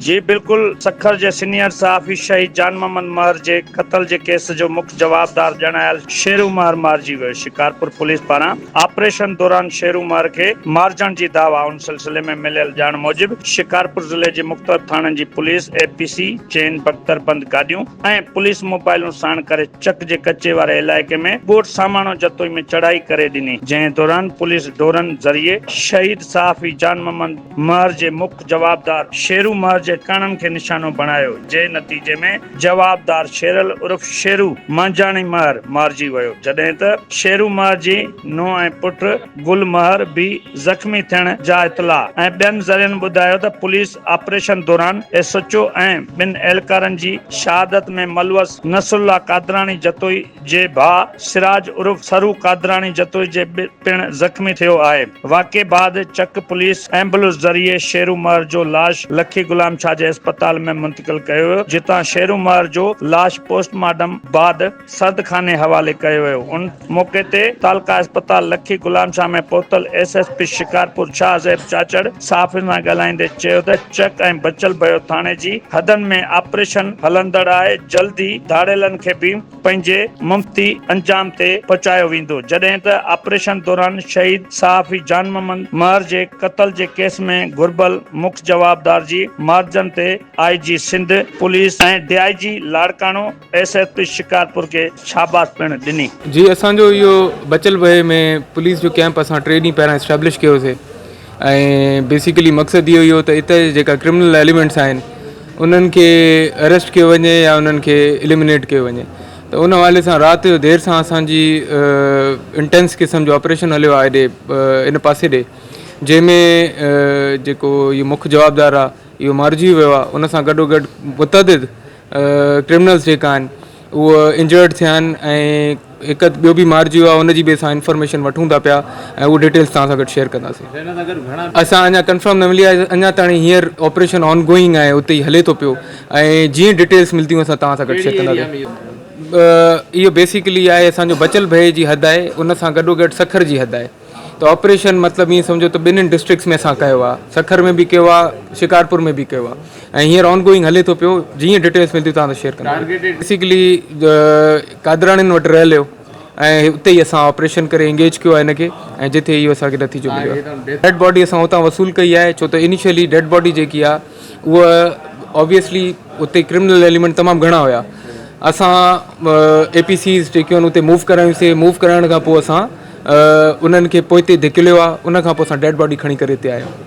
جي بلڪل سکر جي سينيئر صحافي شهيد جان محمد مهر جي قتل جي ڪيس جو مک جوابدار ڄاڻايل شيرو مهر مارجي ويو، شڪارپور پوليس پاران آپريشن دوران شيرو مهر کي مارجڻ جي دعويٰ، ان سلسلي ۾ مليل ڄاڻ موجب شڪارپور ضلعي جي مختلف ٿاڻن جي پوليس اي پي سي چئن بڪتر بند گاڏيون ۽ پوليس موبائلون ساڻ ڪري چڪ جي ڪچي واري علائقي ۾ ڳوٺ ساماڻو جتوئي ۾ چڙهائي ڪري ڏني، جنهن دوران پوليس ڊورن ذريعي شهيد صحافي جان محمد مهر جي مک جوابدار شيرو مهر جي ڪڻن کي نشانو بڻايو، جنهن نتيجي ۾ جوابدار شيرل عرف شيرو مانجهاڻي مهر مارجي ويو، جڏهن ته شيرو مهر جي نونهن ۽ پٽ گل مهر به زخمي ٿيڻ جا اطلاع ۽ ٻين ذريعن ٻڌايو ته پوليس آپريشن دوران ايس ايڇ او ۽ ٻن اهلڪارن جي شهادت ۾ ملوث نصرالله قادراڻي جتوئي جي ڀاء سراج عرف سرو قادراڻي جتوئي جي پڻ زخمي ٿيو آهي. واقعي بعد چڪ پوليس ايمبولنس ذريعي شيرو مهر جو لاش لکي غلام شاهه جي اسپتال ۾ منتقل ڪيو ويو جتان شيرو مهر جو لاش پوسٽ مارٽم بعد سرد خاني حوالي ڪيو ويو ان موقعي تي تعلقه اسپتال لکي غلام شاهه ۾ پهتل S S P Shikarpur Shah Zeb Chachar صحافين سان ڳالهائيندي چيو ته چڪ ۽ بچل ڀيو ٿاڻي جي حدن ۾ آپريشن هلندڙ آهي جلد ئي ڌاڙيلن کي به پنهنجي ممتي انجام تي پهچايو ويندو، جڏهن ته آپريشن دوران شهيد صحافي جان محمد مهر جي قتل جي ڪيس ۾ گهربل مک جوابدار جي مارجن تي I G Sindh police ۽ D I G Larkana S S P Shikarpur کي شاباس پڻ ڏني. جي اسان جو اهو بچل ڀئي ۾ پوليس جو ڪيمپ اسان ٽي ڏينهن پهريان اسٽيبلش ڪيوسي ۽ بيسيڪلي مقصد اهو ئي هو ته اتي جيڪا ڪرمنل ايليمينٽس آهن انهن کي اريسٽ ڪيو وڃي يا انهن کي اليمينيٽ ڪيو وڃي ته ان حوالي سان رات جو دير سان اسان جي انٽينس قسم جو آپريشن هليو آهي هيڏي ان پاسي ڏي جنهن ۾ جيڪو اهو مک جوابدار آهي اهو مارجي ويو آهي ان سان گڏو گڏ متعدد ڪرمنلس جيڪا آهن اهي انجرڊ ٿيا آهن ۽ هڪ ٻيو به مارجي ويو آهي ان جي به اسان انفارميشن وٺون ٿا پيا ۽ اهو ڊيٽيلس توهان سان گڏ شيئر ڪنداسين. اسان اڃا ڪنفرم نه ملي آهي اڃا تاڻي هينئر آپريشن آن گوئنگ آهي اتي ئي هلي ٿو پيو ۽ جيئن ڊيٽيلس ملديون اسان توهان سان گڏ شيئر ڪنداسين. اهو بيسيڪلي آهي اسان جو بچل ڀئي جي حد آهي ان سان گڏو گڏ سکر جي حد آهي. ته آپريشن مطلب ائين سمجهو ته ٻنهين ڊسٽرڪٽس ۾ اسان ڪيو آهي سکر ۾ به ڪيو آهي شڪارپور ۾ به ڪيو آهي ۽ هينئر آن گوئنگ هلي ٿو پيو جيئن ڊيٽيلس ملديون توهان سان شيئر ڪنداسين بيسيڪلي قادراڻين وٽ رهيل هيو ۽ اتي ئي اسان آپريشن ڪري انگيج ڪيو آهي هن کي ۽ جتي اهو اسان کي نتيجو مليو آهي ڊيڊ باڊي اسان اتان وصول ڪئي آهي ڇو ته انيشلي ڊيڊ باڊي جيڪي آهي اها آبويسلي اتي ڪرمنل ايليمينٽ تمام گهڻا هيا اسان اي پي سيز جيڪيون آهن اتي موو ڪرايونسي موو ڪرائڻ کان پوء اسان انهن کي پوئتي ڌڪليو آهي ان کان پوء اسان ڊيڊ باڊي کڻي ڪري هتي آيا آهيون.